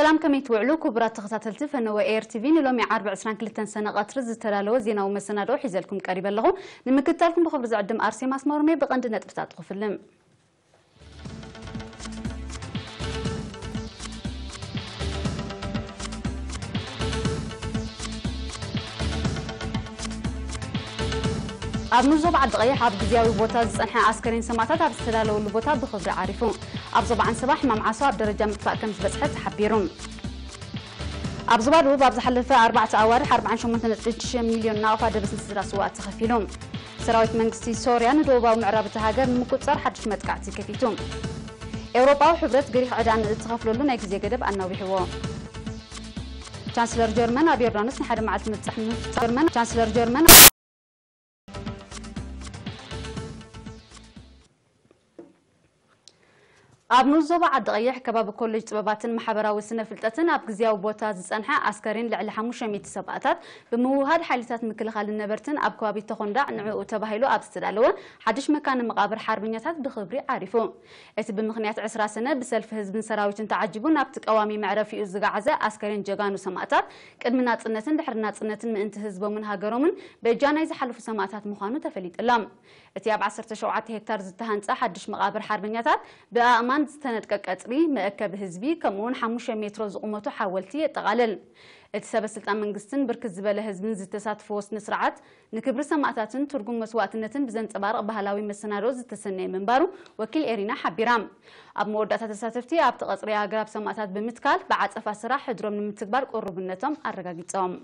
ሰላም፣ ከመይ ትውዕሉ ክቡራት ተኸታተልቲ ፈነወ ኤር ቲቪ? ንሎሚ ዓርቢ ዕስራን ክልተን ሰነ ቀትሪ ዝተዳለወ ዜናዊ መሰናድኦ ሒዘልኩም ቀሪበ ኣለኹ። ንምክትታልኩም ብኽብሪ ዝዕድም ኣርሴማ ኣስመሮም እየ። ብቐንዲ ነጥብታት ክፍልም። ኣብ ንኡስ ዞባ ዓዲ ቀይሕ ኣብ ግዝያዊ ቦታ ዝጸንሐ ኣስከሬን ሰማእታት ኣብ ዝተዳለወሉ ቦታ ብኽብሪ ዓሪፉ። ኣብ ዞባ ዓንሰባ ሕማም ዓሶ ኣብ ደረጃ ምጥፋእ ከም ዝበጽሐ ተሓቢሩ። ኣብ ዞባ ደቡብ ኣብ ዝሓለፈ ኣርባዕተ ኣዋርሕ ኣርባዓን ሸሞንተን ነጥቢ ሽዱሽተ ሚልዮን ናቕፋ ደበስን ስድራ ስውኣት ተኸፊሉ። ሰራዊት መንግስቲ ሶርያ ንደቡባዊ ምዕራብ እታ ሃገር ንምቁጽጻር ሓድሽ መጥቃዕቲ ከፊቱ። ኤውሮጳዊ ሕብረት ግሪኽ ዕዳ ንእትኸፍለሉ ናይ ግዜ ገደብ ኣናዊሕዎ። ቻንስለር ጀርመን ኣብ ዮርዳኖስ ንሓደ መዓልቲ ምብጻሕ ምፍጻም። ጀርመን ቻንስለር ጀርመን ኣብ ንኡስ ዞባ ዓዲ ቀይሕ ከባቢ ኮሌጅ ጥበባትን ማሕበራዊ ስነ ፍልጠትን ኣብ ግዝያዊ ቦታ ዝጸንሐ ኣስከሬን ልዕሊ ሓሙሽተ ሚእቲ ሰብኣታት ብምውህሃድ ሓይልታት ምክልኻልን ነበርትን ኣብ ከባቢ ተኾንዳዕ ንዕኡ ተባሂሉ ኣብ ዝተዳለወ ሓድሽ መካነ መቓብር ሓርበኛታት ብኽብሪ ዓሪፉ። እቲ ብምኽንያት ዕስራ ሰነ ብሰልፊ ህዝብን ሰራዊትን ተዓጂቡ ናብቲ ቀዋሚ መዕረፊኡ ዝገዓዘ ኣስከሬን ጀጋኑ ሰማእታት ቅድሚ ናጽነትን ድሕሪ ናጽነትን ምእንቲ ህዝቦምን ሃገሮምን በጃ ናይ ዝሓለፉ ሰማእታት ምዃኑ ተፈሊጡላ። እቲ ኣብ ዓሰርተ ሸውዓተ ሄክታር ዝተሃንጸ ሓድሽ መቓብር ሓርበኛታት ብኣእማን ዝተነድቀ ቀጽሪ፣ መእከቢ ህዝቢ፣ ከምኡውን ሓሙሽተ ሜትሮ ዝቑመቱ ሓወልቲ የጠቓልል። እቲ ሰበ ስልጣን መንግስትን ብርክት ዝበለ ህዝብን ዝተሳትፍዎ ስነ ስርዓት፣ ንክብሪ ሰማእታትን ትርጉም መስዋእትነትን ብዘንጸባርቕ ባህላዊ መሰናድኦ ዝተሰነየ ምንባሩ ወኪል ኤሪና ሓቢራ። ኣብ መወዳእታ ተሳተፍቲ ኣብቲ ቀጽሪ ኣግራብ ሰማእታት ብምትካል ብዓጸፋ ስራሕ ሕድሮም ንምትግባር ቅሩብነቶም ኣረጋጊጾም።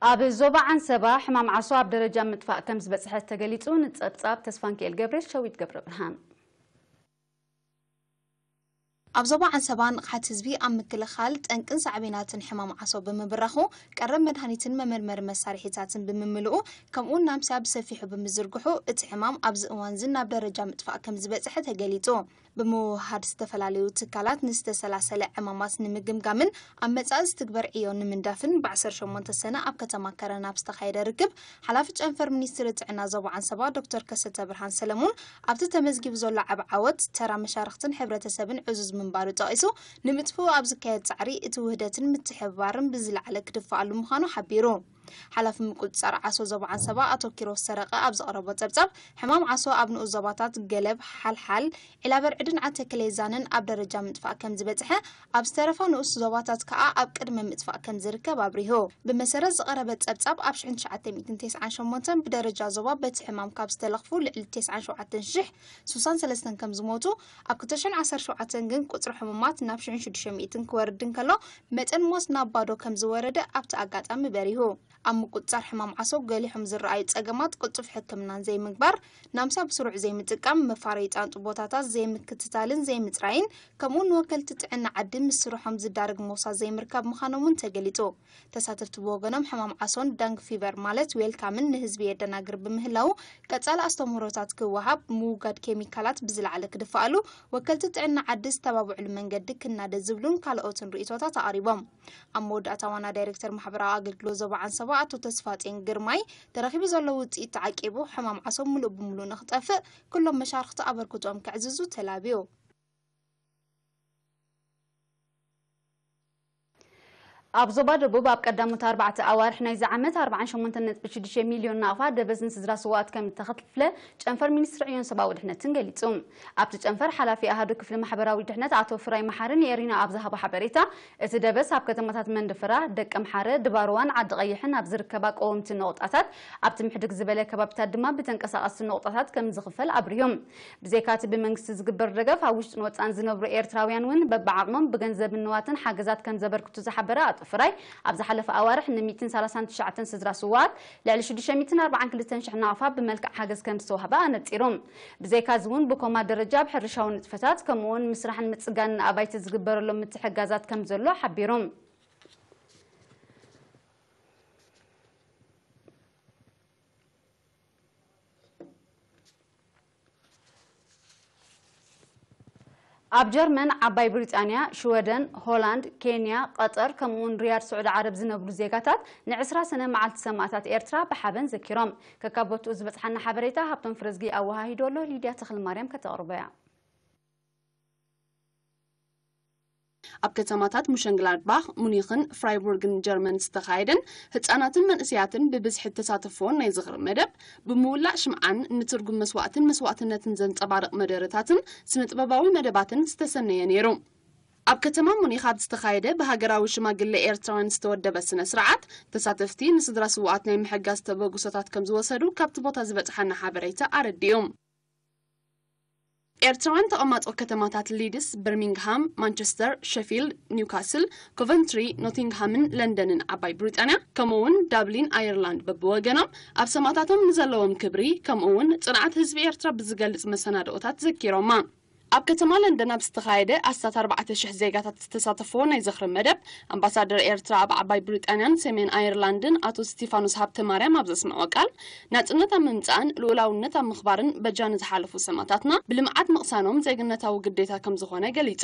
ኣብ ዞባ ዓንሰባ ሕማም ዓሶ ኣብ ደረጃ ምጥፋእ ከም ዝበጽሐ ተገሊጹ። ንጸብጻብ ተስፋንኪኤል ገብረ፣ ሸዊት ገብረ ብርሃን። ኣብ ዞባ ዓንሰባ ንቕሓት ህዝቢ ኣብ ምክልኻል ጠንቅን ሳዕቤናትን ሕማም ዓሶ ብምብራኹ፣ ቀረብ መድሃኒትን መመርመሪ መሳርሒታትን ብምምልኡ፣ ከምኡውን ናምሳ ብሰፊሑ ብምዝርግሑ፣ እቲ ሕማም ኣብዚ እዋንዚ ናብ ደረጃ ምጥፋእ ከም ዝበጽሐ ተገሊጹ። ብምውህሃድ ዝተፈላለዩ ትካላት ንዝተሰላሰለ ዕማማት ንምግምጋምን ኣብ መጻኢ ዝትግበር ዕዮ ንምንዳፍን ብዓሰርተ ሸሞንተ ሰነ ኣብ ከተማ ከረን ኣብ ዝተኻየደ ርክብ፣ ሓላፊ ጨንፈር ሚኒስትሪ ጥዕና ዞባ ዓንሰባ ዶክተር ከሰተ ብርሃን ሰለሙን፣ ኣብቲ ተመዝጊቡ ዘሎ ዓቢ ዓወት፣ ተራ መሻርኽትን ሕብረተሰብን ዕዙዝ ምንባሩ ጠቒሱ፣ ንምጥፍኡ ኣብ ዝካየድ ጻዕሪ እቲ ውህደትን ምትሕብባርን ብዝለዓለ ክድፈኣሉ ምዃኑ ሓቢሩ። ሓላፊ ምቁጽጻር ዓሶ ዞባ ዓንሰባ ኣቶ ኪሮስ ሰረቐ ኣብ ዘቕረቦ ጸብጻብ፣ ሕማም ዓሶ ኣብ ንኡስ ዞባታት ገለብ፣ ሓልሓል፣ ዒላበርዕድን ዓተክሌዛንን ኣብ ደረጃ ምጥፋእ ከም ዝበጽሐ፣ ኣብ ዝተረፋ ንኡስ ዞባታት ከኣ ኣብ ቅድመ ምጥፋእ ከም ዝርከብ ኣብሪሁ። ብመሰረት ዝቐረበ ጸብጻብ፣ ኣብ ሽሕን ትሽዓተ ሚእትን ተስዓን ሸሞንተን ብደረጃ ዞባ በቲ ሕማም ካብ ዝተለኽፉ ልዕሊ ተስዓን ሸውዓተን ሽሕ ስሳን ሰለስተን ከም ዝሞቱ፣ ኣብ ክልተ ሽሕን ዓሰርተ ሸውዓተን ግን ቁጽሪ ሕሙማት ናብ ሽሕን ሽዱሽተ ሚእትን ክወርድ እንከሎ፣ መጠን ሞት ናብ ባዶ ከም ዝወረደ ኣብቲ ኣጋጣሚ በሪሁ። ኣብ ምቁጽጻር ሕማም ዓሶ ገሊሖም ዝረኣዩ ጸገማት ቅልጡፍ ሕክምናን ዘይምግባር፣ ናምሳ ብስሩዕ ዘይምጥቃም፣ መፋረዪ ጣንጡ ቦታታት ዘይምክትታልን ዘይምጽራይን፣ ከምኡ ንወከልቲ ጥዕና ዓዲ ምስ ስርሖም ዝዳረግ ሞሳ ዘይምርካብ ምዃኖም እውን ተገሊጹ። ተሳተፍቲ ብወገኖም ሕማም ዓሶን ዳንግ ፊቨር ማለት ዌልካምን ንህዝቢ የደናግር ብምህላዉ ቀጻሊ ኣስተምህሮታት ክወሃብ፣ ምውጋድ ኬሚካላት ብዝለዓለ ክድፈኣሉ፣ ወከልቲ ጥዕና ዓዲ ዝተባብዕሉ መንገዲ ክናደ ዝብሉን ካልኦትን ርእይቶታት ኣቕሪቦም። ኣብ መወዳእታ ዋና ዳይሬክተር ማሕበራዊ ኣገልግሎት ዞባ ዓንሰባ ኣቶ ተስፋጼን ግርማይ፣ ተረኺቡ ዘሎ ውጽኢት ተዓቂቡ ሕማም ዓሶ ምሉእ ብምሉእ ንኽጠፍእ ኩሎም መሻርኽቲ ኣበርክቶኦም ከዕዝዙ ተላብዩ። ኣብ ዞባ ደቡብ ኣብ ቀዳሞት ኣርባዕተ ኣዋርሕ ናይዚ ዓመት ኣርባዓን ሸሞንተን ነጥቢ ሽዱሽተ ሚልዮን ናቕፋ ደበስን ስድራ ስውኣት ከም እተኸፍለ ጨንፈር ሚኒስትሪ ዕዮን ሰብኣዊ ድሕነትን ገሊጹ። ኣብቲ ጨንፈር ሓላፊ ኣሃዱ ክፍሊ ማሕበራዊ ድሕነት ኣቶ ፍራይ መሓሪ ንኤሪና ኣብ ዝሃቦ ሓበሬታ፣ እቲ ደበስ ኣብ ከተማታት መንደፈራ፣ ደቀምሓረ፣ ድባርዋን ዓዲ ቀይሕን ኣብ ዝርከባ ቀወምቲ ነቑጣታት ኣብቲ ምሕድግ ዝበለ ከባቢታት ድማ ብተንቀሳቐስቲ ነቑጣታት ከም ዝኽፈል ኣብሪሁ። ብዘይካ እቲ ብመንግስቲ ዝግበር ደገፍ፣ ኣብ ውሽጥን ወጻእን ዝነብሩ ኤርትራውያን እውን በብዓቕሞም ብገንዘብን ንዋትን ሓገዛት ከም ዘበርክቱ ዝሓበረ ኣቶ ፍራይ፣ ኣብ ዝሓለፈ ኣዋርሕ ን ሚእትን ሰላሳን ትሽዓተን ስድራ ስውኣት ልዕሊ ሽዱሽተ ሚእትን ኣርባዓን ክልተን ሽሕ ናቕፋ ብመልክዕ ሓገዝ ከም ዝተዋህበ ኣነጺሩ። ብዘይካ እዚ እውን ብኮማ ደረጃ ኣብ ሕርሻዊ ንጥፈታት፣ ከምኡ እውን ምስራሕን ምጽጋንን ኣባይቲ ዝግበረሎም ምትሕጋዛት ከም ዘሎ ሓቢሩ። ኣብ ጀርመን፣ ዓባይ ብሪጣንያ፣ ሽወደን፣ ሆላንድ፣ ኬንያ፣ ቀጠር፣ ከምኡውን ሪያድ ስዑዲ ዓረብ ዝነብሩ ዜጋታት ንዕስራ ሰነ መዓልቲ ሰማእታት ኤርትራ ብሓበን ዘኪሮም። ከካቦትኡ ዝበጽሓና ሓበሬታ ሃብቶም ፍረዝጊ ኣወሃሂዶ ኣሎ፣ ሊድያ ተኽለማርያም ከተቕርቦ እያ። ኣብ ከተማታት ሙሸንግላድባኽ፣ ሙኒኽን ፍራይቡርግን ጀርመን ዝተኻየደን ህጻናትን መንእሰያትን ብብዝሒ እተሳተፍዎን ናይ ዝኽሪ መደብ፣ ብምውላዕ ሽምዓን ንትርጉም መስዋእትን መስዋእትነትን ዘንጸባርቕ መደረታትን ስነ-ጥበባዊ መደባትን ዝተሰነየ ነይሩ። ኣብ ከተማ ሙኒኽ ኣብ ዝተኻየደ ብሃገራዊ ሽማግለ ኤርትራውያን ዝተወደበ ስነ ስርዓት፣ ተሳተፍቲ ንስድራ ስውኣት ናይ ምሕጋዝ ተበግሶታት ከም ዝወሰዱ ካብቲ ቦታ ዝበጽሓና ሓበሬታ ኣረዲኡ። ኤርትራውያን ተቐማጦ ከተማታት ሊድስ፣ በርሚንግሃም፣ ማንቸስተር፣ ሸፊልድ፣ ኒውካስል፣ ኮቨንትሪ፣ ኖቲንግሃምን ለንደንን ዓባይ ብሪጣንያ፣ ከምኡ'ውን ዳብሊን ኣየርላንድ በብወገኖም ኣብ ሰማእታቶም ንዘለዎም ክብሪ፣ ከምኡ'ውን ጽንዓት ህዝቢ ኤርትራ ብዝገልጽ መሰናድኦታት ዘኪሮማ። ኣብ ከተማ ለንደን ኣብ ዝተኻየደ ኣስታት ኣርባዕተ ሽሕ ዜጋታት ዝተሳተፍዎ ናይ ዝኽሪ መደብ፣ ኣምባሳደር ኤርትራ ኣብ ዓባይ ብሪጣንያን ሰሜን ኣየርላንድን ኣቶ ስቲፋኖስ ሃብተማርያም ኣብ ዘስምዖ ቃል፣ ናጽነት ኣብ ምምጻእን ልኡላውነት ኣብ ምኽባርን በጃ ንዝሓለፉ ሰማእታትና ብልምዓት ምቕሳኖም ዜግነታዊ ግዴታ ከም ዝኾነ ገሊጹ።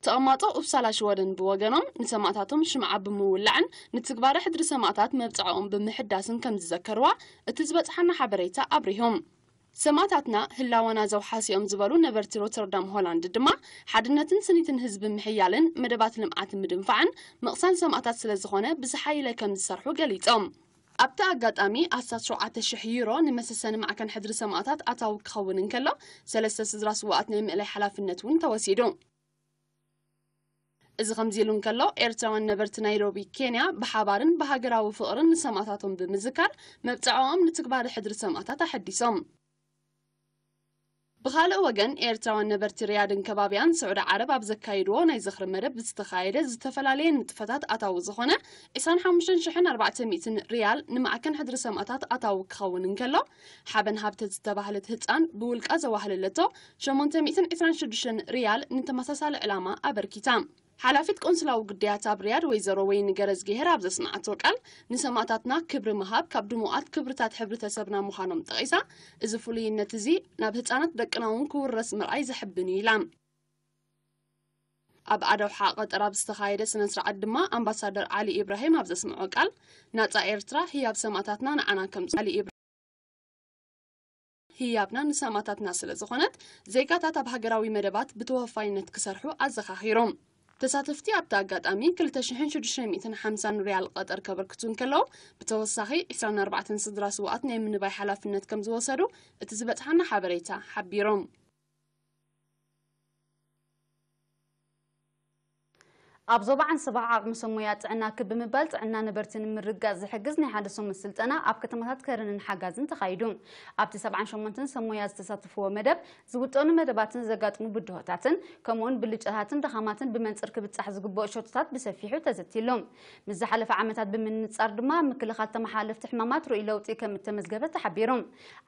ተቐማጦ ኡፕሳላ ሽወደን ብወገኖም፣ ንሰማእታቶም ሽምዓ ብምውላዕን ንትግባረ ሕድሪ ሰማእታት መብጽዓኦም ብምሕዳስን ከም ዝዘከርዋ እቲ ዝበጽሓና ሓበሬታ ኣብሪሆም። ሰማእታትና ህላወና ዘውሓስዮም ዝበሉ ነበርቲ ሮተርዳም ሆላንድ ድማ፣ ሓድነትን ስኒትን ህዝቢ ምሕያልን መደባት ልምዓት ምድንፋዕን ምቕሳን ሰማእታት ስለ ዝኾነ ብዝሓይለ ከም ዝሰርሑ ገሊጾም። ኣብቲ ኣጋጣሚ ኣስታት ሸውዓተ ሽሕ ዩሮ ንመሰሰኒ ማዕከን ሕድሪ ሰማእታት ኣታዊ ክኸውን እንከሎ፣ ሰለስተ ስድራ ስውኣት ናይ ምእላይ ሓላፍነት እውን ተወሲዱ። እዚ ከምዚ ኢሉ እንከሎ፣ ኤርትራውያን ነበርቲ ናይሮቢ ኬንያ ብሓባርን ብሃገራዊ ፍቕርን ንሰማእታቶም ብምዝካር፣ መብጽዓኦም ንትግባረ ሕድሪ ሰማእታት ኣሐዲሶም። ብኻልእ ወገን፣ ኤርትራውያን ነበርቲ ሪያድን ከባቢያን ስዑዲ ዓረብ ኣብ ዘካይድዎ ናይ ዝኽሪ መደብ ብዝተኻየደ ዝተፈላለየ ንጥፈታት ኣታዊ ዝኾነ ዕስራን ሓሙሽተን ሽሕን ኣርባዕተ ሚእትን ሪያል ንማዕከን ሕድሪ ሰማእታት ኣታዊ ክኸውን እንከሎ፣ ሓበን ሃብተ ዝተባህለት ህጻን ብውልቃ ዘዋህለለቶ ሸሞንተ ሚእትን ዕስራን ሽዱሽተን ሪያል ንተመሳሳሊ ዕላማ ኣበርኪታ። ሓላፊት ቆንስላዊ ጉዳያት ኣብ ሪያድ ወይዘሮ ወይኒ ገረዝግሄር ኣብ ዘስምዓቶ ቃል፣ ንሰማእታትና ክብሪ ምሃብ ካብ ድሙቓት ክብርታት ሕብረተሰብና ምዃኖም ጠቒሳ፣ እዚ ፍሉይነት እዚ ናብ ህጻናት ደቅና እውን ክውረስ ምርኣይ ዘሕብን እዩ ኢላ። ኣብ ኣደውሓ ቀጠር ኣብ ዝተኻየደ ስነ ስርዓት ድማ ኣምባሳደር ዓሊ ኢብራሂም ኣብ ዘስምዖ ቃል፣ ናጻ ኤርትራ ህያብ ሰማእታትና ንዓና ከም ዓሊ ኢብራሂም ህያብና ንሰማእታትና ስለ ዝኾነት፣ ዜጋታት ኣብ ሃገራዊ መደባት ብተወፋይነት ክሰርሑ ኣዘኻኺሮም። ተሳተፍቲ ኣብቲ ኣጋጣሚ ክልተ ሽሕን ሽዱሽተ ሚእትን ሓምሳን ሪያል ቀጠር ከበርክቱ እንከለዉ፣ ብተወሳኺ ዕስራን ኣርባዕተን ስድራ ስውኣት ናይ ምንባይ ሓላፍነት ከም ዝወሰዱ እቲ ዝበጽሓና ሓበሬታ ሓቢሮም። ኣብ ዞባ ዓንሰባ ዓቕሚ ሰብ ሞያ ጥዕና ክብ ብምባል ጥዕና ነበርቲ ንምርግጋጽ ዝሕግዝ ናይ ሓደ ሰሙን ስልጠና ኣብ ከተማታት ከረንን ሓጋዝን ተኻይዱ። ኣብቲ ሰብዓን ሸሞንተን ሰብ ሞያ ዝተሳተፍዎ መደብ ዝውጠኑ መደባትን ዘጋጥሙ ብድሆታትን ከምኡውን ብልጫታትን ድኻማትን ብመንጽር ክብጻሕ ዝግብኦ ሸቶታት ብሰፊሑ ተዘቲሉ። ምስ ዝሓለፈ ዓመታት ብምንጻር ድማ ኣብ ምክልኻል ተመሓላለፍቲ ሕማማት ርኡይ ለውጢ ከም እተመዝገበ ተሓቢሩ።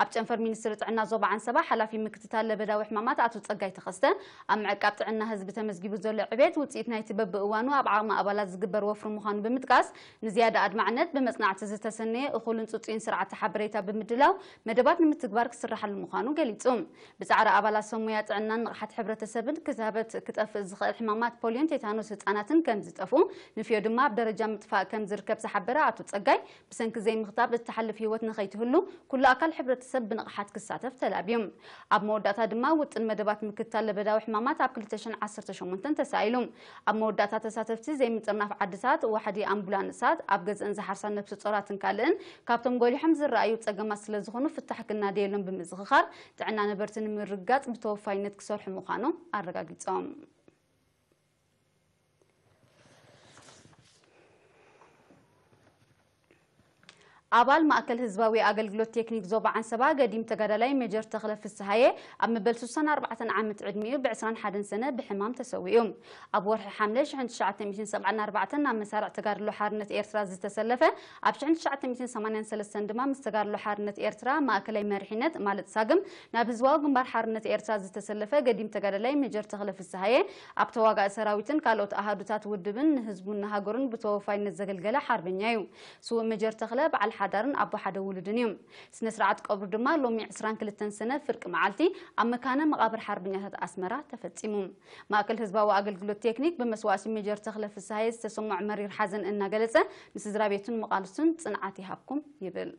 ኣብ ጨንፈር ሚኒስትሪ ጥዕና ዞባ ዓንሰባ ሓላፊ ምክትታል ለበዳዊ ሕማማት ኣቶ ጸጋይ ተኸስተ ኣብ ምዕቃብ ጥዕና ህዝቢ ተመዝጊቡ ዘሎ ዕቤት ውጽኢት ናይቲ በብእዋኑ ኣብ ዓቕሚ ኣባላት ዝግበር ወፍሪ ምዃኑ ብምጥቃስ ንዝያዳ ኣድማዕነት ብመጽናዕቲ ዝተሰነየ እኹልን ጽጹይን ስርዓተ ሓበሬታ ብምድላው መደባት ንምትግባር ክስራሓሉ ምዃኑ ገሊጹ። ብጻዕሪ ኣባላት ሰብ ሞያ ጥዕናን ንቕሓት ሕብረተሰብን ክታበት ክጠፍእ ዝኽእል ሕማማት ፖልዮን ቴታኖስ ህጻናትን ከም ዝጠፍኡ ንፍዮ ድማ ኣብ ደረጃ ምጥፋእ ከም ዝርከብ ዝሓበረ ኣቶ ጸጋይ ብሰንኪ ዘይምኽታብ እትሓልፍ ህይወት ንኸይትህሉ ኩሉ ኣካል ሕብረተሰብ ብንቕሓት ክሳተፍ ተላብዩ። ኣብ መወዳእታ ድማ ውጥን መደባት ምክትታል ለበዳዊ ሕማማት ኣብ ክልተ ሽሕን ዓሰርተ ሸሞንተን ተሳኢሉ። ኣብ መወዳእታ ተሳተፍቲ ዘይምጥርናፍ ዓድታት፣ ዋሕዲ ኣምቡላንሳት፣ ኣብ ገዝእን ዝሓርሳ ነብሲ ጾራትን ካልእን ካብቶም ጎሊሖም ዝረኣዩ ጸገማት ስለ ዝኾኑ ፍታሕ ክናደየሎም ብምዝኽኻር ጥዕና ነበርቲ ንምርግጋጽ ብተወፋይነት ክሰርሑ ምዃኑ ኣረጋጊጾም። ኣባል ማእከል ህዝባዊ ኣገልግሎት ቴክኒክ ዞባ ዓንሰባ ገዲም ተጋዳላይ ሜጀር ተኽለ ፍስሃየ ኣብ መበል ሱሳን ኣርባዕተን ዓመት ዕድሚኡ ብዕስራን ሓደን ሰነ ብሕማም ተሰዊኡ። ኣብ ወርሒ ሓምለ ሽሕን ትሽዓተ ሚእትን ሰብዓን ኣርባዕተን ናብ መሳርዕ ተጋድሎ ሓርነት ኤርትራ ዝተሰለፈ፣ ኣብ ሽሕን ትሽዓተ ሚእትን ሰማንያን ሰለስተን ድማ ምስ ተጋድሎ ሓርነት ኤርትራ ማእከላይ መሪሕነት ማለት ሳግም ናብ ህዝባዊ ግንባር ሓርነት ኤርትራ ዝተሰለፈ ገዲም ተጋዳላይ ሜጀር ተኽለ ፍስሃየ ኣብ ተዋጋኢ ሰራዊትን ካልኦት ኣሃዱታት ውድብን ንህዝቡን ንሃገሩን ብተወፋይነት ዘገልገለ ሓርበኛ እዩ። ስዉእ ሜጀር ተኽለ በዓል ሓዳርን ኣቦ ሓደ ውሉድን እዩ። ስነ ስርዓት ቀብሩ ድማ ሎሚ ዕስራን ክልተን ሰነ ፍርቂ መዓልቲ ኣብ መካነ መቓብር ሓርበኛታት ኣስመራ ተፈጺሙ። ማእከል ህዝባዊ ኣገልግሎት ቴክኒክ ብመስዋእቲ ሜጀር ተኽለ ፍስሃየ ዝተሰምዖ መሪር ሓዘን እናገለጸ፣ ንስድራ ቤቱን መቓልስቱን ጽንዓት ይሃብኩም ይብል።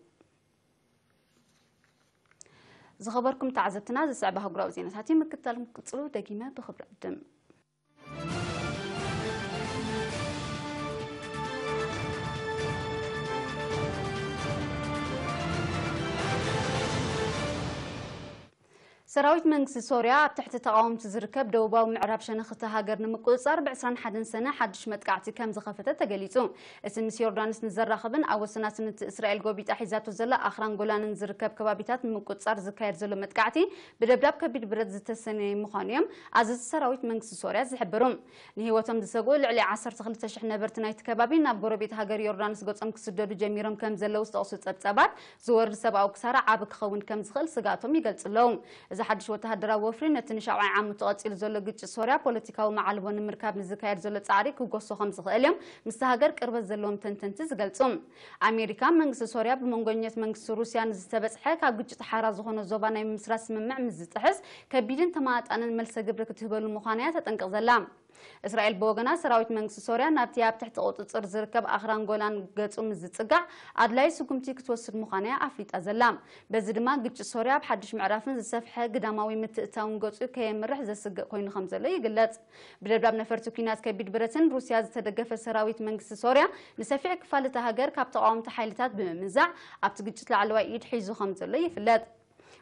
ዝኸበርኩም ተዓዘብትና፣ ዝስዕብ ኣህጉራዊ ዜናታት ምክትታል ክትቅጽሉ ደጊመ ብኽብሪ ዕድም። ሰራዊት መንግስቲ ሶርያ ኣብ ትሕቲ ተቓወምቲ ዝርከብ ደቡባዊ ምዕራብ ሸነኽ እታ ሃገር ንምቁጽጻር ብ ዕስራን ሓደን ሰነ ሓድሽ መጥቃዕቲ ከም ዝኸፈተ ተገሊጹ። እቲ ምስ ዮርዳኖስ ንዘራኽብን ኣብ ወሰናስን እቲ እስራኤል ጎቢጣ ሒዛቶ ዘላ ኣኽራን ጎላንን ዝርከብ ከባቢታት ንምቁጽጻር ዝካየድ ዘሎ መጥቃዕቲ ብደብዳብ ከቢድ ብረት ዝተሰነየ ምዃኑ እዮም ኣዘዝቲ ሰራዊት መንግስቲ ሶርያ ዝሕብሩ። ንህይወቶም ዝሰግኡ ልዕሊ ዓሰርተ ክልተ ሽሕ ነበርቲ ናይቲ ከባቢ ናብ ጎረቤት ሃገር ዮርዳኖስ ገጾም ክስደዱ ጀሚሮም ከም ዘለዉ ዝጠቕሱ ጸብጻባት፣ ዝወርድ ሰብኣዊ ክሳራ ዓቢ ክኸውን ከም ዝኽእል ስግኣቶም ይገልጹ ኣለዉ። እዚ ሓድሽ ወተሃደራዊ ወፍሪ ነቲ ንሻብዓይ ዓመቱ ቀጺሉ ዘሎ ግጭት ሶርያ ፖለቲካዊ መዓልቦ ንምርካብ ንዝካየድ ዘሎ ጻዕሪ ክጎሶ ከም ዝኽእል እዮም ምስቲ ሃገር ቅርበት ዘለዎም ተንተንቲ ዝገልጹ። ኣሜሪካ፣ መንግስቲ ሶርያ ብመንጎኛት መንግስቲ ሩስያ ንዝተበጽሐ ካብ ግጭት ሓራ ዝኾነ ዞባ ናይ ምምስራት ስምምዕ ምስ ዝጥሕስ፣ ከቢድን ተመጣጣንን መልሰ ግብሪ ክትህበሉ ምዃና እያ ተጠንቅቕ ዘላ። እስራኤል ብወገና፣ ሰራዊት መንግስቲ ሶርያ ናብቲ ኣብ ትሕቲ ቁጽጽር ዝርከብ ኣኽራን ጎላን ገጹ ምስ ዝጽጋዕ፣ ኣድላዪ ስጉምቲ ክትወስድ ምዃና እያ ኣፍሊጣ ዘላ። በዚ ድማ፣ ግጭት ሶርያ ኣብ ሓድሽ ምዕራፍን ዝሰፍሐ ግዳማዊ ምትእትታውን ገጹ ከየምርሕ ዘስግእ ኮይኑ ከም ዘሎ ይግለጽ። ብደብዳብ ነፈርቲ ኲናት ከቢድ ብረትን ሩስያ ዝተደገፈ ሰራዊት መንግስቲ ሶርያ ንሰፊሕ ክፋል እታ ሃገር ካብ ተቓወምቲ ሓይልታት ብምምንዛዕ፣ ኣብቲ ግጭት ላዕለዋይ ኢድ ሒዙ ከም ዘሎ ይፍለጥ።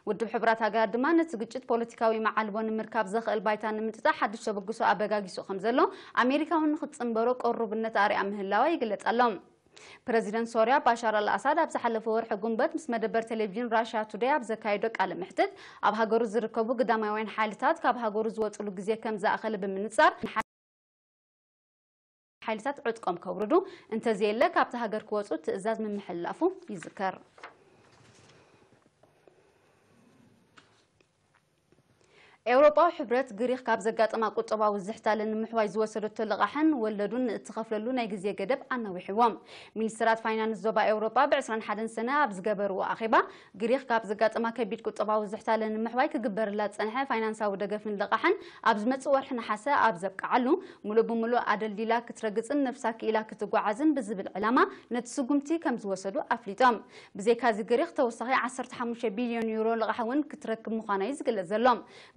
ውድብ ሕቡራት ሃገራት ድማ ነቲ ግጭት ፖለቲካዊ መዓልቦ ንምርካብ ዘኽእል ባይታ ንምጥጣሕ ሓድሽ ተበግሶ ኣበጋጊሱ ከም ዘሎ ኣሜሪካ እውን ንክትጽንበሮ ቅሩብነት ኣርያ ምህላዋ ይግለጽ ኣሎ። ፕረዚደንት ሶርያ ባሻር ኣልኣሳድ ኣብ ዝሓለፈ ወርሒ ጉንበት ምስ መደበር ቴሌቪዥን ራሽያ ቱደይ ኣብ ዘካየዶ ቃለ መሕትት፣ ኣብ ሃገሩ ዝርከቡ ግዳማውያን ሓይልታት ካብ ሃገሩ ዝወጽሉ ግዜ ከም ዝኣኸለ ብምንጻር፣ ሓይልታት ዕጥቆም ከውርዱ፣ እንተዘየለ ካብቲ ሃገር ክወጹ ትእዛዝ ምምሕልላፉ ይዝከር። ኤውሮጳዊ ሕብረት፣ ግሪኽ ካብ ዘጋጠማ ቁጠባዊ ዝሕታለ ንምሕዋይ ዝወሰደቶ ልቓሕን ወለዱን ንእትኸፍለሉ ናይ ግዜ ገደብ ኣናዊሕዎ። ሚኒስትራት ፋይናንስ ዞባ ኤውሮጳ ብ ዕስራን ሓደን ሰነ ኣብ ዝገበርዎ ኣኼባ፣ ግሪኽ ካብ ዘጋጠማ ከቢድ ቁጠባዊ ዝሕታለ ንምሕዋይ ክግበርላ ዝጸንሐ ፋይናንሳዊ ደገፍን ልቓሕን ኣብ ዝመጽእ ወርሒ ነሓሰ ኣብ ዘብቅዓሉ፣ ምሉእ ብምሉእ ኣደልዲላ ክትረግጽን ነፍሳ ክኢላ ክትጓዓዝን ብዝብል ዕላማ ነቲ ስጉምቲ ከም ዝወሰዱ ኣፍሊጦም። ብዘይካዚ፣ ግሪኽ ተወሳኺ ዓሰርተ ሓሙሽተ ቢልዮን ዩሮ ልቓሕ እውን ክትረክብ ምዃና እዩ ዝግለጽ ዘሎ።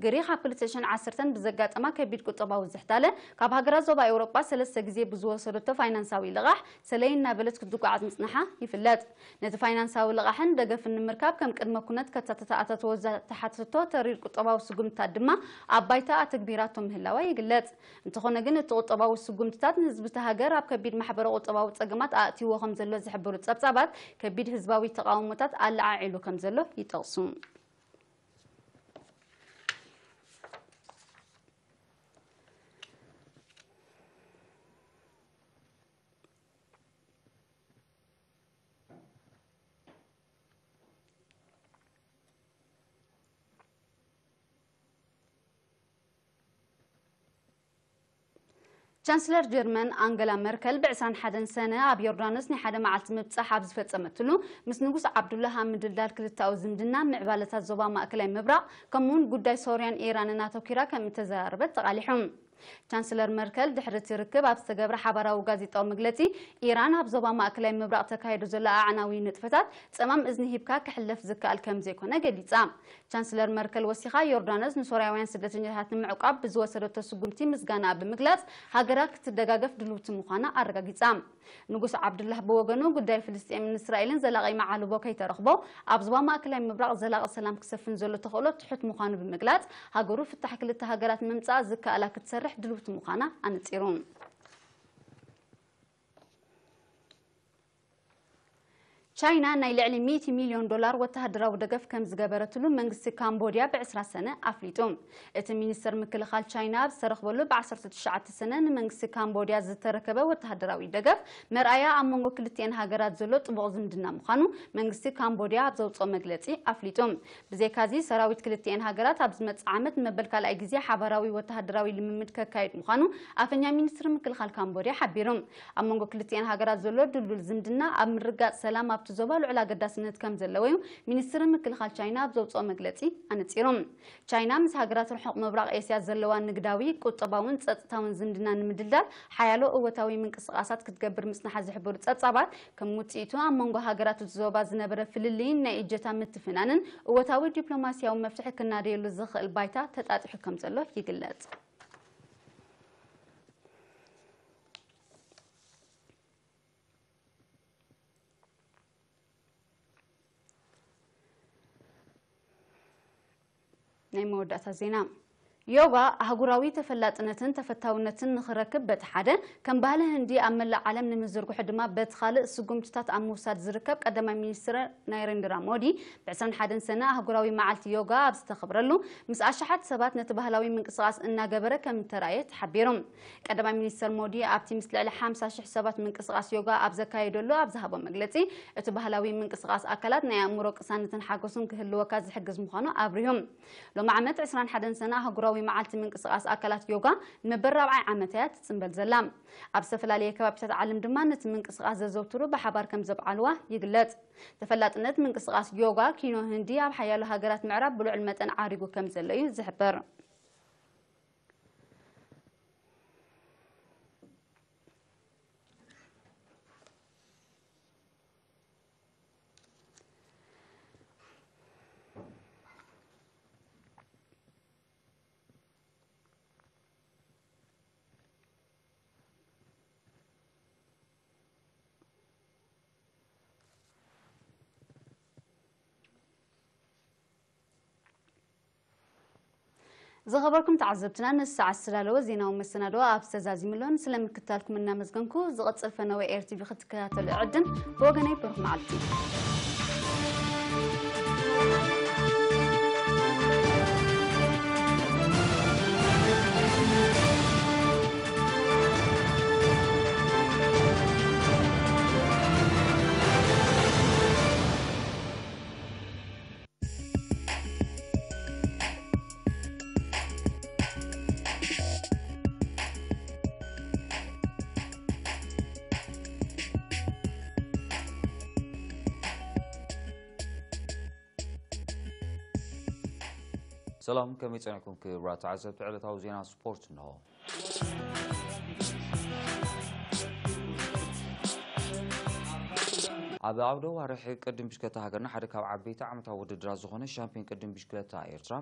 ግሪኽ ኣብ ክልተ ሽሕን ዓሰርተን ብዘጋጠማ ከቢድ ቁጠባዊ ዝሕታለ፣ ካብ ሃገራት ዞባ ኤውሮጳ ሰለስተ ግዜ ብዝወሰደቶ ፋይናንሳዊ ልቓሕ ሰለይ እናበለት ክትጉዓዝ ምጽንሓ ይፍለጥ። ነቲ ፋይናንሳዊ ልቓሕን ደገፍን ንምርካብ ከም ቅድመ ኩነት ከተተኣታተዎ ዝተሓተቶ ተሪር ቁጠባዊ ስጉምትታት ድማ ኣብ ባይታ ኣተግቢራቶ ምህላዋ ይግለጽ። እንተኾነ ግን፣ እቲ ቁጠባዊ ስጉምትታት ንህዝቢ እታ ሃገር ኣብ ከቢድ ማሕበረ ቁጠባዊ ጸገማት ኣእትይዎ ከም ዘሎ ዝሕብሩ ጸብጻባት፣ ከቢድ ህዝባዊ ተቓውሞታት ኣለዓዒሉ ከም ዘሎ ይጠቕሱ። ቻንስለር ጀርመን ኣንገላ መርከል ብ ዕስራን ሓደን ሰነ ኣብ ዮርዳኖስ ናይ ሓደ መዓልቲ ምብጻሕ ኣብ ዝፈጸመትሉ፣ ምስ ንጉስ ዓብዱላህ ኣብ ምድልዳል ክልተኣዊ ዝምድና፣ ምዕባለታት ዞባ ማእከላይ ምብራቕ፣ ከምኡ'ውን ጉዳይ ሶርያን ኢራንን ኣተኲራ ከም እተዘራረበት ተቓሊሑ። ቻንስለር መርከል ድሕሪ እቲ ርክብ ኣብ ዝተገብረ ሓባራዊ ጋዜጣዊ መግለጺ፣ ኢራን ኣብ ዞባ ማእከላይ ምብራቕ ተካይዶ ዘላ ኣዕናዊ ንጥፈታት ጸማም እዝኒ ሂብካ ክሕለፍ ዝከኣል ከም ዘይኮነ ገሊጻ። ቻንስለር መርከል ወሲኻ፣ ዮርዳኖስ ንሶርያውያን ስደተኛታት ንምዕቋብ ብዝወሰደቶ ስጉምቲ ምስጋናኣ ብምግላጽ፣ ሃገራ ክትደጋገፍ ድልውቲ ምዃና ኣረጋጊጻ። ንጉስ ዓብዱላህ ብወገኑ፣ ጉዳይ ፍልስጤምን እስራኤልን ዘላቒ መዓልቦ ከይተረኽቦ፣ ኣብ ዞባ ማእከላይ ምብራቕ ዘላቒ ሰላም ክሰፍን ዘሎ ተኽእሎ ትሑት ምዃኑ ብምግላጽ፣ ሃገሩ ፍታሕ ክልተ ሃገራት ንምምጻእ ዝከኣላ ክትሰርሕ ድልውቲ ምዃና ኣነጺሩ። ቻይና ናይ ልዕሊ ሚእቲ ሚልዮን ዶላር ወተሃደራዊ ደገፍ ከም ዝገበረትሉ መንግስቲ ካምቦድያ ብ ዕስራ ሰነ ኣፍሊጡ። እቲ ሚኒስተር ምክልኻል ቻይና ኣብ ዝተረኽበሉ፣ ብ ዓሰርተ ትሽዓተ ሰነ ንመንግስቲ ካምቦድያ ዝተረከበ ወተሃደራዊ ደገፍ፣ መርኣያ ኣብ መንጎ ክልቲኤን ሃገራት ዘሎ ጥቡቕ ዝምድና ምዃኑ መንግስቲ ካምቦድያ ኣብ ዘውጽኦ መግለጺ ኣፍሊጡ። ብዘይካዚ፣ ሰራዊት ክልቲኤን ሃገራት ኣብ ዝመጽእ ዓመት ንመበል ካልኣይ ግዜ ሓባራዊ ወተሃደራዊ ልምምድ ከካይድ ምዃኑ ኣፈኛ ሚኒስትሪ ምክልኻል ካምቦድያ ሓቢሩ። ኣብ መንጎ ክልቲኤን ሃገራት ዘሎ ድልዱል ዝምድና፣ ኣብ ምርግጋጽ ሰላም ኣብ ዞባ ልዑል ኣገዳስነት ከም ዘለዎ እዩ ሚኒስትሪ ምክልኻል ቻይና ኣብ ዘውፅኦ መግለፂ ኣነፂሩ። ቻይና ምስ ሃገራት ርሑቕ ምብራቕ ኤስያ ዘለዋ ንግዳዊ፣ ቁጠባውን ጸጥታውን ዝምድና ንምድልዳል ሓያሎ እወታዊ ምንቅስቓሳት ክትገብር ምጽናሓ ዝሕብሩ ጸብጻባት፣ ከም ውጽኢቱ ኣብ መንጎ ሃገራት እቲ ዞባ ዝነበረ ፍልልይን ናይ እጀታ ምትፍናንን እወታዊ ዲፕሎማስያዊ መፍትሒ ክናደየሉ ዝኽእል ባይታ ተጣጢሑ ከም ዘሎ ይግለጽ። ናይ መወዳእታ ዜና። ዮጋ ኣህጉራዊ ተፈላጥነትን ተፈታውነትን ንኽረክብ በቲ ሓደ፣ ከም ባህሊ ህንዲ ኣብ መላእ ዓለም ንምዝርግሑ ድማ በቲ ካልእ ስጉምትታት ኣብ ምውሳድ ዝርከብ ቀዳማይ ሚኒስትር ናሬንድራ ሞዲ፣ ብ ዕስራን ሓደን ሰነ ኣህጉራዊ መዓልቲ ዮጋ ኣብ ዝተኸብረሉ፣ ምስ ኣሽሓት ሰባት ነቲ ባህላዊ ምንቅስቓስ እናገበረ ከም እተራእየ ተሓቢሩ። ቀዳማይ ሚኒስትር ሞዲ ኣብቲ ምስ ልዕሊ ሓምሳ ሽሕ ሰባት ምንቅስቓስ ዮጋ ኣብ ዘካየደሉ ኣብ ዝሃቦ መግለጺ፣ እቲ ባህላዊ ምንቅስቓስ ኣካላት ናይ ኣእምሮ ቅሳነትን ሓጎስን ክህልወካ ዝሕግዝ ምዃኑ ኣብሪሁ። ሎሚ ዓመት ዕስራን ሓደን ሰነ ኣህጉራዊ መዓልቲ ምንቅስቓስ ኣካላት ዮጋ ንመበል ራብዓይ ዓመት እያ ትጽንበል ዘላ። ኣብ ዝተፈላለየ ከባቢታት ዓለም ድማ ነቲ ምንቅስቓስ ዘዘውትሩ ብሓባር ከም ዘብዓልዋ ይግለጽ። ተፈላጥነት ምንቅስቓስ ዮጋ ኪኖ ህንዲ ኣብ ሓያሎ ሃገራት ምዕራብ ብልዑል መጠን ዓሪጉ ከም ዘሎ እዩ ዝሕበር። ዝኸበርኩም ተዓዘብትና፣ ነዚ ሰዓት ዝተዳለወ ዜናዊ መሰናድኦ ኣብዚ ተዛዚሙ ኣሎ። ስለምክትታልኩም እናመስገንኩ፣ ዝቕጽል ፈነወ ኤር ቲቪ ክትከታተሉ እዕድም። ብወገነይ ብሩኽ መዓልቲ። ሰላም፣ ከመይ ጸኒሕኩም ክቡራት ተዓዘብቲ? ዕለታዊ ዜና ስፖርት እንሆ። ኣብ ዓውደ ዋርሒ ቅድም ብሽክለታ ሃገርና ሓደ ካብ ዓበይቲ ዓመታዊ ውድድራት ዝኾነ ሻምፒዮን ቅድም ብሽክለታ ኤርትራ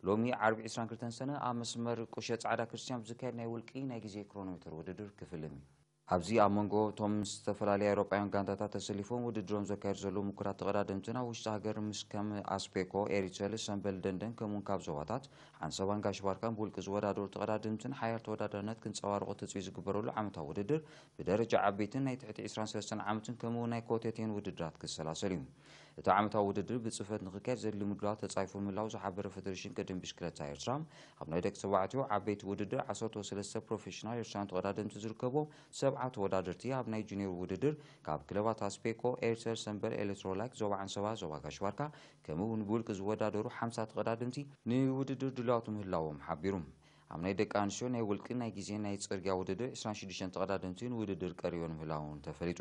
ሎሚ ዓርቢ ዕስራን ክልተን ሰነ ኣብ መስመር ቁሸ ጻዕዳ ክርስቲያን ብዝካየድ ናይ ውልቂ ናይ ግዜ ክሮኖሜተር ውድድር ክፍልም እዩ። ኣብዚ ኣብ መንጎ እቶም ዝተፈላለያ ኤውሮጳውያን ጋንታታት ተሰሊፎም ውድድሮም ዘካየዱ ዘለዉ ምኩራት ተቐዳደምትን ኣብ ውሽጢ ሃገር ምስ ከም ኣስፔኮ፣ ኤሪተል፣ ሰምበል ደንደን ከምኡውን ካብ ዞባታት ዓንሰባን ጋሽ ባርካን ብውልቂ ዝወዳደሩ ተቐዳደምትን ሓያል ተወዳዳርነት ክንጸባረቑ ትጽቢት ዝግበረሉ ዓመታዊ ውድድር ብደረጃ ዓበይትን ናይ ትሕቲ ዕስራን ሰለስተን ዓመትን ከምኡውን ናይ ኮተቴን ውድድራት ክሰላሰል እዩ። እቲ ዓመታዊ ውድድር ብጽፈት ንኽካየድ ዘድሊ ምድላዋት ተጻሒፉ ምህላው ዝሓበረ ፌደሬሽን ቅድም ብሽክለታ ኤርትራ፣ ኣብ ናይ ደቂ ተባዕትዮ ዓበይቲ ውድድር ዓሰርተ ሰለስተ ፕሮፌሽናል ኤርትራውያን ተቐዳደምቲ ዝርከቦም ሰብዓ ተወዳደርቲ ኣብ ናይ ጁኒየር ውድድር ካብ ክለባት ኣስፔኮ፣ ኤርተል፣ ሰምበል፣ ኤሌክትሮላይክ፣ ዞባ ዓንሰባ፣ ዞባ ጋሽ ባርካ ከምኡ እውን ብውልቂ ዝወዳደሩ ሓምሳ ተቐዳደምቲ ንውድድር ድሉዋት ምህላዎም ሓቢሩ። ኣብ ናይ ደቂ ኣንስትዮ ናይ ውልቂ ናይ ግዜ ናይ ጽርግያ ውድድር ዕስራን ሽዱሽተን ተቐዳደምቲ ንውድድር ቀሪበን ምህላወን ተፈሊጡ።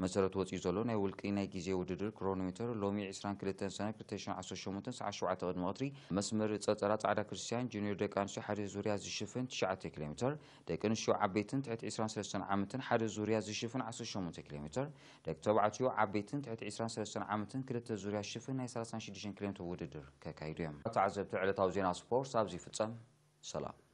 መሰረት ወጺኡ ዘሎ ናይ ውልቂ ናይ ግዜ ውድድር ክሮኖሜተር ሎሚ ዕስራን ክልተን ሰነ ክልተ ሽሕን ዓሰርተ ሸሞንተን ሰዓት ሸውዓተ ቅድሚ ቀትሪ መስመር ጸጸራ ጻዕዳ ክርስቲያን ጁኒየር ደቂ ኣንስትዮ ሓደ ዙርያ ዝሽፍን ትሽዓተ ኪሎ ሜተር፣ ደቂ ኣንስትዮ ዓበይትን ትሕቲ ዕስራን ሰለስተን ዓመትን ሓደ ዙርያ ዝሽፍን ዓሰርተ ሸሞንተ ኪሎ ሜተር፣ ደቂ ተባዕትዮ ዓበይትን ትሕቲ ዕስራን ሰለስተን ዓመትን ክልተ ዙርያ ዝሽፍን ናይ ሰላሳን ሽዱሽተን ኪሎ ሜተር ውድድር ከካይዱ እዮም። ተዓዘብቲ፣ ዕለታዊ ዜና ስፖርት ኣብዚ ይፍጸም። ሰላም።